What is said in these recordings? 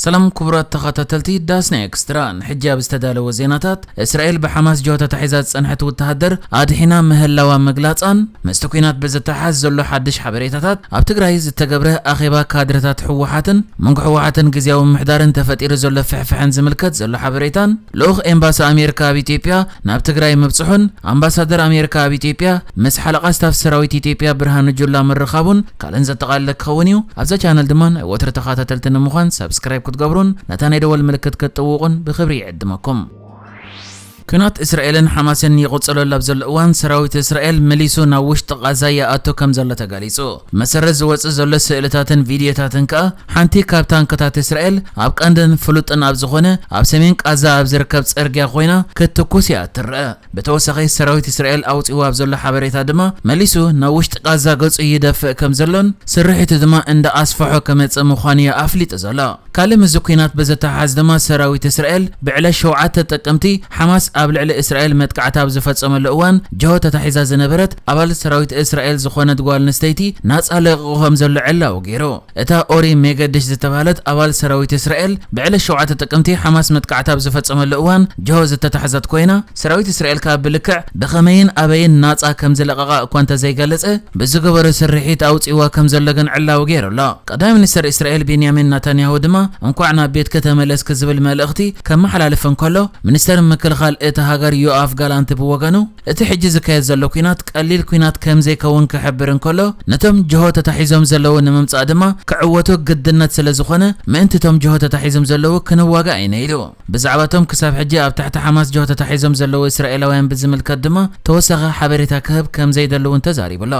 ሰላም ክቡራት ተኸታተልቲ ዳስና ኤክስትራ፣ ንሕጂ ኣብ ዝተዳለወ ዜናታት፣ እስራኤል ብሓማስ ጀሆ ተታሒዛ ዝጸንሐት ወተሃደር ኣድሒና ምህላዋ ምግላጻን፣ ምስቲ ኲናት ብዝተሓዝ ዘሎ ሓድሽ ሓበሬታታት፣ ኣብ ትግራይ ዝተገብረ ኣኼባ ካድረታት ህወሓትን መንጎ ህወሓትን ግዝያዊ ምምሕዳርን ተፈጢሩ ዘሎ ፍሕፍሕን ዝምልከት ዘሎ ሓበሬታን፣ ልኡኽ ኤምባሲ ኣሜሪካ ኣብ ኢትዮጵያ ናብ ትግራይ ምብጽሑን፣ ኣምባሳደር ኣሜሪካ ኣብ ኢትዮጵያ ምስ ሓለቓ ስታፍ ሰራዊት ኢትዮጵያ ብርሃኑ ጁላ ምርኻቡን ካልእን ዘጠቓለለ ክኸውን እዩ። ኣብዛ ቻነል ድማ ናይ ወትሪ ተኸታተልቲ ንምዃን ሳብስክራይብ ክትገብሩን ነታ ናይ ደወል ምልክት ክትጥውቑን ብኽብሪ ይዕድመኩም። ኲናት እስራኤልን ሓማስን ይቕጽለሉ ኣብ ዘሎ እዋን፣ ሰራዊት እስራኤል መሊሱ ናብ ውሽጢ ቃዛ ይኣቱ ከም ዘሎ ተገሊጹ። መሰረት ዝወጽእ ዘሎ ስእልታትን ቪድዮታትን ከኣ፣ ሓንቲ ካብ ታንክታት እስራኤል ኣብ ቀንድን ፍሉጥን ኣብ ዝኾነ ኣብ ሰሜን ቃዛ ኣብ ዝርከብ ጽርግያ ኮይና ክትትኩስ እያ እትረአ። ብተወሳኺ፣ ሰራዊት እስራኤል ኣውጺእዎ ኣብ ዘሎ ሓበሬታ ድማ፣ መሊሱ ናብ ውሽጢ ቃዛ ገጹ ይደፍእ ከም ዘሎን ስርሒቱ ድማ እንዳ ኣስፍሖ ከመጽእ ምዃኑ እዩ ኣፍሊጡ ዘሎ። ካልእ ምስዚ ኲናት ብዝተሓሓዝ ድማ፣ ሰራዊት እስራኤል ብዕለት ሸውዓተ ጥቅምቲ፣ ሓማስ ኣብ ልዕሊ እስራኤል መጥቃዕቲ ኣብ ዝፈጸመሉ እዋን፣ ጀሆ ተታሒዛ ዝነበረት ኣባል ሰራዊት እስራኤል ዝኾነት ጓል ኣንስተይቲ ናጻ ለቂቑ ከም ዘሎ ዕላዊ ገይሩ። እታ ኦሪ ሜገድሽ ዝተባህለት ኣባል ሰራዊት እስራኤል፣ ብዕለት ሸውዓተ ጥቅምቲ ሓማስ መጥቃዕቲ ኣብ ዝፈጸመሉ እዋን ጀሆ ዝተታሕዘት ኮይና፣ ሰራዊት እስራኤል ከኣ ብልክዕ ብኸመይን ኣበይን ናጻ ከም ዝለቐቓ እኳ እንተዘይገለጸ፣ ብዝገበሮ ስርሒት ኣውጺእዋ ከም ዘሎ ግን ዕላዊ ገይሩ ኣሎ። ቀዳማይ ሚኒስተር እስራኤል ቤንያሚን ናታንያሁ ድማ፣ "እንኳዕ ናብ ቤትኪ ተመለስኪ" ዝብል መልእኽቲ ከመሓላልፍ እንከሎ፣ ሚኒስተር ምክልኻል እታ ሃገር ዮኣፍ ጋላንት ብወገኑ፣ እቲ ሕጂ ዝካየድ ዘሎ ኲናት ቀሊል ኲናት ከም ዘይከውን ክሕብር እንከሎ፣ ነቶም ጅሆ ተታሒዞም ዘለዉ ንምምጻእ ድማ ክዕወቱ ግድነት ስለ ዝኾነ፣ ምእንቲ እቶም ጅሆ ተታሒዞም ዘለዉ ክንዋጋእ ኢና ኢሉ። ብዛዕባ እቶም ክሳብ ሕጂ ኣብ ትሕቲ ሓማስ ጅሆ ተታሒዞም ዘለዉ እስራኤላውያን ብዝምልከት ድማ ተወሳኺ ሓበሬታ ክህብ ከም ዘይደሊ እውን ተዛሪቡ ኣሎ።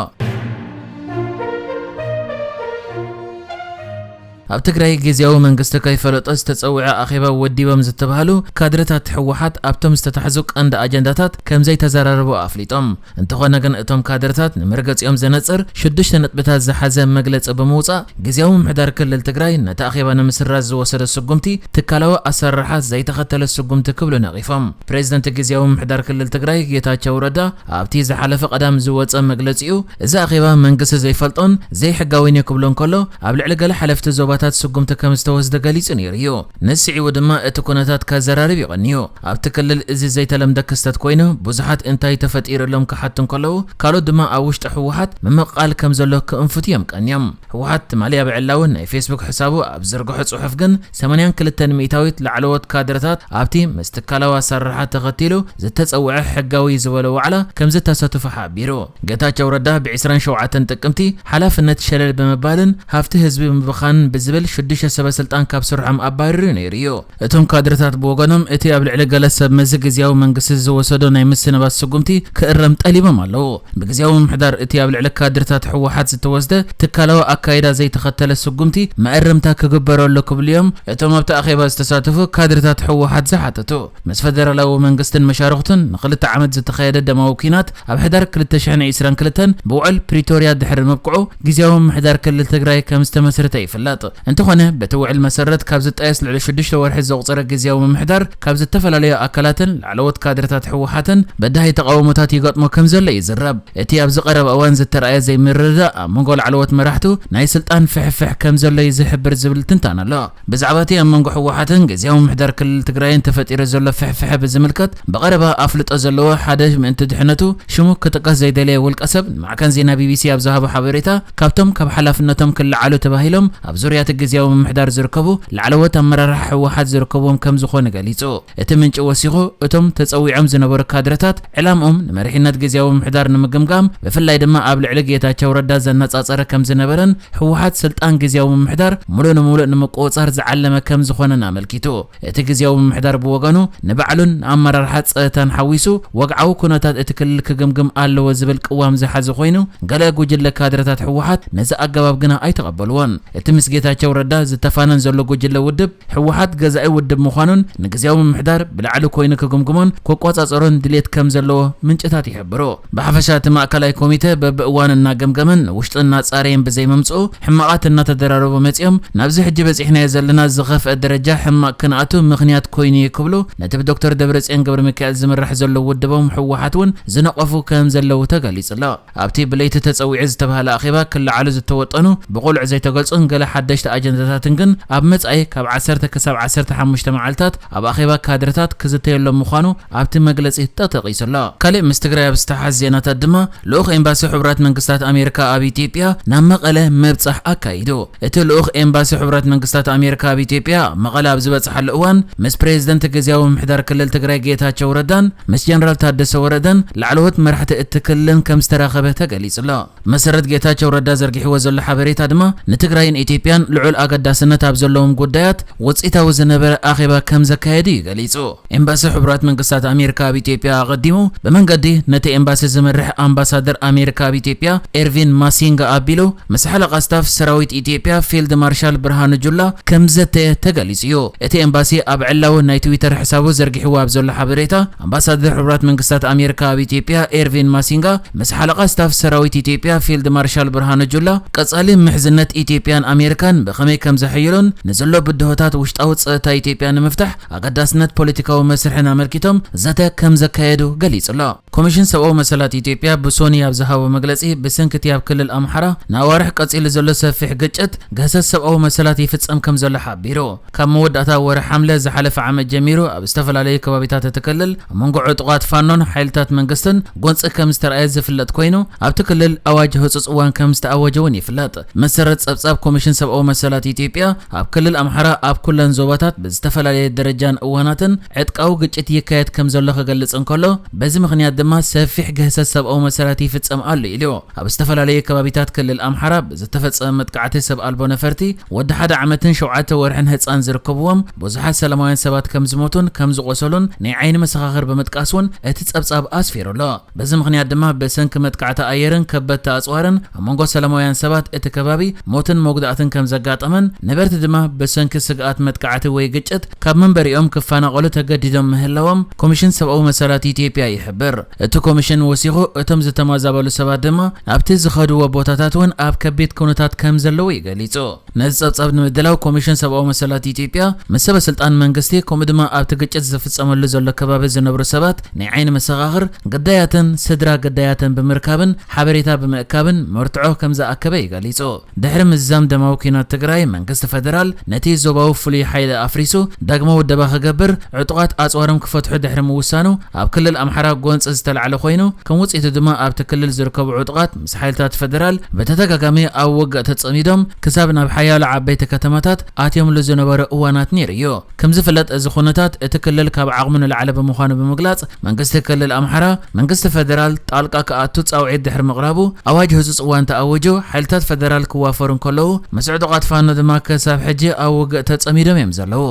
ኣብ ትግራይ ግዝያዊ መንግስቲ ከይፈለጦ ዝተጸውዐ ኣኼባ ወዲቦም ዝተባህሉ ካድረታት ህወሓት ኣብቶም ዝተታሕዙ ቀንዲ ኣጀንዳታት ከም ዘይተዘራረቡ ኣፍሊጦም። እንተኾነ ግን እቶም ካድረታት ንመርገጺኦም ዘነጽር ሽዱሽተ ነጥብታት ዝሓዘ መግለጺ ብምውጻእ፣ ግዝያዊ ምምሕዳር ክልል ትግራይ ነቲ ኣኼባ ንምስራዝ ዝወሰዶ ስጉምቲ ትካላዊ ኣሰራርሓ ዘይተኸተለ ስጉምቲ ክብሉ ነቒፎም። ፕሬዚደንት ግዝያዊ ምምሕዳር ክልል ትግራይ ጌታቸው ረዳ ኣብቲ ዝሓለፈ ቀዳም ዝወጸ መግለጺኡ፣ እዚ ኣኼባ መንግስቲ ዘይፈልጦን ዘይሕጋዊን እዩ ክብሎ እንከሎ፣ ኣብ ልዕሊ ገለ ሓለፍቲ ዞባታት ስጉምቲ ከም ዝተወስደ ገሊጹ ነይሩ እዩ። ንስዒቡ ድማ እቲ ኩነታት ከዘራርብ እዩ ቀንዩ። ኣብቲ ክልል እዚ ዘይተለምደ ክስተት ኮይኑ፣ ብዙሓት እንታይ ተፈጢሩ ኢሎም ክሓቱ እንከለዉ፣ ካልኦት ድማ ኣብ ውሽጢ ህወሓት ምምቕቓል ከም ዘሎ ክእንፍቱ እዮም ቀንዮም። ህወሓት ትማሊ ኣብ ዕላዊ ናይ ፌስቡክ ሕሳቡ ኣብ ዝዘርግሖ ጽሑፍ ግን፣ ሰማንያን ክልተን ሚእታዊት ላዕለዎት ካድረታት ኣብቲ ምስ ትካላዊ ኣሰራርሓ ተኸቲሉ ዝተጸውዐ ሕጋዊ ዝበሎ ዋዕላ ከም ዝተሳተፉ ሓቢሩ። ጌታቸው ረዳ ብዒስራን ሸውዓተን ጥቅምቲ ሓላፍነት ሸለል ብምባልን ሃፍቲ ህዝቢ ምብኻንን ብዝብል ሽዱሽተ ሰበ ስልጣን ካብ ስርሖም ኣባሪሩ ነይሩ እዩ። እቶም ካድረታት ብወገኖም፣ እቲ ኣብ ልዕሊ ገለ ሰብ መዚ ግዝያዊ መንግስቲ ዝወሰዶ ናይ ምስንባት ስጉምቲ ክእረም ጠሊቦም ኣለዉ። ብግዝያዊ ምምሕዳር እቲ ኣብ ልዕሊ ካድረታት ህወሓት ዝተወስደ ትካላዊ ኣካይዳ ዘይተኸተለ ስጉምቲ መእረምታ ክግበረሉ ክብሉ እዮም እቶም ኣብቲ ኣኼባ ዝተሳተፉ ካድረታት ህወሓት ዝሓተቱ። ምስ ፈደራላዊ መንግስትን መሻርኽቱን ንኽልተ ዓመት ዝተኻየደ ደማዊ ኲናት ኣብ ሕዳር ክልተ ሽሕን ዕስራን ክልተን ብውዕል ፕሪቶርያ ድሕሪ ምብቅዑ፣ ግዝያዊ ምምሕዳር ክልል ትግራይ ከም ዝተመስረተ ይፍለጥ። እንተኾነ፣ በቲ ውዕል መሰረት ካብ ዝጣየስ ልዕሊ ሽዱሽተ ወርሒ ዘቑጸረ ግዝያዊ ምምሕዳር፣ ካብ ዝተፈላለዩ ኣካላትን ላዕለዎት ካድረታት ህወሓትን በዳሂ ተቓውሞታት ይገጥሞ ከም ዘሎ ይዝረብ። እቲ ኣብዚ ቀረባ እዋን ዝተረኣየ ዘይምርድዳእ ኣብ መንጎ ላዕለዎት መራሕቱ ናይ ስልጣን ፍሕፍሕ ከም ዘሎ እዩ ዝሕብር ዝብል ትንታነ ኣሎ። ብዛዕባ እቲ ኣብ መንጎ ህወሓትን ግዝያዊ ምምሕዳር ክልል ትግራይን ተፈጢሩ ዘሎ ፍሕፍሐ ብዝምልከት ብቐረባ ኣፍልጦ ዘለዎ ሓደ ምእንቲ ድሕነቱ ሽሙ ክጥቀስ ዘይደለየ ውልቀ ሰብ ንማዕከን ዜና ቢቢሲ ኣብ ዝሃቦ ሓበሬታ፣ ካብቶም ካብ ሓላፍነቶም ክለዓሉ ተባሂሎም ኣብ ዙርያ እቲ ግዝያዊ ምምሕዳር ዝርከቡ ላዕለዎት ኣመራርሓ ህወሓት ዝርከብዎም ከም ዝኾነ ገሊጹ። እቲ ምንጪ ወሲኹ፣ እቶም ተጸዊዖም ዝነበሩ ካድረታት ዕላምኦም ንመሪሕነት ግዝያዊ ምምሕዳር ንምግምጋም፣ ብፍላይ ድማ ኣብ ልዕሊ ጌታቸው ረዳ ዘነጻጸረ ከም ዝነበረን ህወሓት ስልጣን ግዝያዊ ምምሕዳር ሙሉእ ንሙሉእ ንምቁጽጻር ዝዓለመ ከም ዝኾነን ኣመልኪቱ። እቲ ግዝያዊ ምምሕዳር ብወገኑ ንባዕሉን ንኣመራርሓ ጸጥታን ሓዊሱ ወግዓዊ ኩነታት እቲ ክልል ክግምግም ኣለዎ ዝብል ቅዋም ዝሓዘ ኮይኑ፣ ገለ ጉጅለ ካድረታት ህወሓት ነዚ ኣገባብ ግና ኣይተቐበልዎን። እቲ ምስ ጌታቸው ረዳ ዝተፋነን ዘሎ ጉጅለ ውድብ፣ ህወሓት ገዛኢ ውድብ ምዃኑን ንግዝያዊ ምምሕዳር ብላዕሊ ኮይኑ ክግምግሞን ክቆጻጸሮን ድሌት ከም ዘለዎ ምንጭታት ይሕብሩ። ብሓፈሻ እቲ ማእከላይ ኮሚተ በብእዋኑ እናገምገመን ንውሽጡ እናጻረየን ብዘይምምጽኡ፣ ሕማቓት እናተደራረቡ መጺኦም ናብዚ ሕጂ በጺሕናዮ ዘለና ዝኸፍአ ደረጃ ሕማቕ ክንኣቱ ምኽንያት ኮይኑ እዩ ክብሉ ነቲ ብዶክተር ደብረጽዮን ገብረሚካኤል ዝምራሕ ዘሎ ውድቦም ህወሓት እውን ዝነቐፉ ከም ዘለዉ ተገሊጹ ኣሎ። ኣብቲ ብለይቲ ተጸዊዑ ዝተባህለ ኣኼባ ክለዓሉ ዝተወጠኑ ብቑሉዕ ዘይተገልጹን ገለ ሓደሽቲ ካልኦት ኣጀንዳታትን ግን ኣብ መጻኢ ካብ ዓሰርተ ክሳብ ዓሰርተ ሓሙሽተ መዓልታት ኣብ ኣኼባ ካድረታት ክዝተየሎም ምዃኑ ኣብቲ መግለጺ ተጠቒሱ ኣሎ። ካልእ ምስ ትግራይ ኣብ ዝተሓዝ ዜናታት ድማ፣ ልኡኽ ኤምባሲ ሕቡራት መንግስታት ኣሜሪካ ኣብ ኢትዮጵያ ናብ መቐለ ምብጻሕ ኣካይዱ። እቲ ልኡኽ ኤምባሲ ሕቡራት መንግስታት ኣሜሪካ ኣብ ኢትዮጵያ መቐለ ኣብ ዝበጽሓሉ እዋን፣ ምስ ፕሬዝደንት ግዝያዊ ምምሕዳር ክልል ትግራይ ጌታቸው ረዳን ምስ ጀነራል ታደሰ ወረደን ላዕለዎት መራሕቲ እቲ ክልልን ከም ዝተራኸበ ተገሊጹ ኣሎ። መሰረት ጌታቸው ረዳ ዘርጊሕዎ ዘሎ ሓበሬታ ድማ፣ ንትግራይን ኢትዮጵያን ልዑል ኣገዳስነት ኣብ ዘለዎም ጉዳያት ውጽኢታዊ ዝነበረ ኣኼባ ከም ዘካየዱ እዩ ገሊጹ። ኤምባሲ ሕቡራት መንግስታት ኣሜሪካ ኣብ ኢትዮጵያ ኣቐዲሙ ብመንገዲ ነቲ ኤምባሲ ዝመርሕ ኣምባሳደር ኣሜሪካ ኣብ ኢትዮጵያ ኤርቪን ማሲንጋ ኣቢሉ ምስ ሓለቓ ስታፍ ሰራዊት ኢትዮጵያ ፊልድ ማርሻል ብርሃኑ ጁላ ከም ዘተየ ተገሊጹ እዩ። እቲ ኤምባሲ ኣብ ዕላዊ ናይ ትዊተር ሕሳቡ ዘርጊሕዎ ኣብ ዘሎ ሓበሬታ፣ ኣምባሳደር ሕቡራት መንግስታት ኣሜሪካ ኣብ ኢትዮጵያ ኤርቪን ማሲንጋ ምስ ሓለቓ ስታፍ ሰራዊት ኢትዮጵያ ፊልድ ማርሻል ብርሃኑ ጁላ ቀጻሊ ምሕዝነት ኢትዮጵያን ኣሜሪካን ብኸመይ ከም ዘሐይሎን ንዘሎ ብድሆታት ውሽጣዊ ጸጥታ ኢትዮጵያ ንምፍታሕ ኣገዳስነት ፖለቲካዊ መስርሕን ኣመልኪቶም ዘተ ከም ዘካየዱ ገሊጹ ኣሎ። ኮሚሽን ሰብኣዊ መሰላት ኢትዮጵያ ብሶኒ ኣብ ዝሃቦ መግለጺ፣ ብሰንኪ እቲ ኣብ ክልል ኣምሓራ ንኣዋርሕ ቀጺሉ ዘሎ ሰፊሕ ግጭት፣ ግህሰት ሰብኣዊ መሰላት ይፍጸም ከም ዘሎ ሓቢሩ። ካብ መወዳእታ ወርሒ ሓምለ ዝሓለፈ ዓመት ጀሚሩ ኣብ ዝተፈላለዩ ከባቢታት እቲ ክልል ኣብ መንጎ ዕጡቓት ፋኖን ሓይልታት መንግስትን ጎንጺ ከም ዝተረኣየ ዝፍለጥ ኮይኑ፣ ኣብቲ ክልል ኣዋጅ ህጹጽ እዋን ከም ዝተኣወጀ እውን ይፍለጥ። መሰረት ጸብጻብ ኮሚሽን ሰብኣዊ መሰላት ኢትዮጵያ፣ ኣብ ክልል ኣምሓራ ኣብ ኩለን ዞባታት ብዝተፈላለየ ደረጃን እዋናትን ዕጥቃዊ ግጭት ይካየድ ከም ዘሎ ክገልጽ እንከሎ፣ በዚ ምኽንያት ድማ ሰፊሕ ግህሰት ሰብኣዊ መሰላት ይፍጸም ኣሎ ኢሉ። ኣብ ዝተፈላለዩ ከባቢታት ክልል ኣምሓራ ብዝተፈጸመ መጥቃዕቲ ሰብ ኣልቦ ነፈርቲ ወዲ ሓደ ዓመትን ሸውዓተ ወርሕን ህጻን ዝርከብዎም ብዙሓት ሰላማውያን ሰባት ከም ዝሞቱን ከም ዝቖሰሉን ናይ ዓይኒ መሰኻኽር ብምጥቃስ እውን እቲ ጸብጻብ ኣስፊሩ ኣሎ። በዚ ምኽንያት ድማ ብሰንኪ መጥቃዕቲ ኣየርን ከበድቲ ኣጽዋርን ኣብ መንጎ ሰላማውያን ሰባት እቲ ከባቢ ሞትን መጉዳእትን ከም ዘጋጠመን ነበርቲ ድማ ብሰንኪ ስግኣት መጥቃዕቲ ወይ ግጭት ካብ መንበሪኦም ክፈናቐሉ ተገዲዶም ምህላዎም ኮሚሽን ሰብኣዊ መሰላት ኢትዮጵያ ይሕብር። እቲ ኮሚሽን ወሲኹ እቶም ዝተማዛበሉ ሰባት ድማ ኣብቲ ዝኸድዎ ቦታታት እውን ኣብ ከቢድ ኩነታት ከም ዘለዉ እዩ ገሊጹ። ነዚ ጸብጻብ ንምድላው ኮሚሽን ሰብኣዊ መሰላት ኢትዮጵያ ምስ ሰበ ስልጣን መንግስቲ ከምኡ ድማ ኣብቲ ግጭት ዝፍጸመሉ ዘሎ ከባቢ ዝነብሩ ሰባት ናይ ዓይኒ መሰኻኽር ግዳያትን ስድራ ግዳያትን ብምርካብን ሓበሬታ ብምእካብን መርትዖ ከም ዝኣከበ እዩ ገሊጹ። ድሕሪ ምዝዛም ደማዊ ኲናት ትግራይ መንግስቲ ፈደራል ነቲ ዞባዊ ፍሉይ ሓይሊ ኣፍሪሱ ዳግመ ውደባ ክገብር ዕጡቓት ኣጽዋሮም ክፈትሑ ድሕሪ ምውሳኑ ኣብ ክልል ኣምሓራ ጎንፂ ዝተላዕለ ኮይኑ ከም ውፅኢቱ ድማ ኣብቲ ክልል ዝርከቡ ዕጡቓት ምስ ሓይልታት ፈደራል ብተደጋጋሚ ኣብ ውግእ ተጸሚዶም ክሳብ ናብ ሓያሎ ዓበይቲ ከተማታት ኣትዮምሉ ዝነበረ እዋናት ነይሩ እዩ። ከም ዝፍለጥ እዚ ኩነታት እቲ ክልል ካብ ዓቕሙ ንላዕሊ ብምዃኑ ብምግላጽ መንግስቲ ክልል ኣምሓራ መንግስቲ ፈደራል ጣልቃ ክኣቱ ጻውዒት ድሕሪ ምቕራቡ ኣዋጅ ህጹጽ እዋን ተኣዊጁ ሓይልታት ፈደራል ክዋፈሩ እንከለዉ ምስ ዕጡቓት ፋኖ ድማ ክሳብ ሕጂ ኣብ ውግእ ተጸሚዶም እዮም ዘለዉ።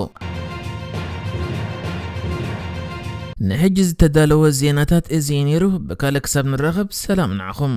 ንሕጂ ዝተዳለወ ዜናታት እዚ እዩ ነይሩ። ብካልእ ክሳብ ንራኸብ ሰላም ንዓኹም።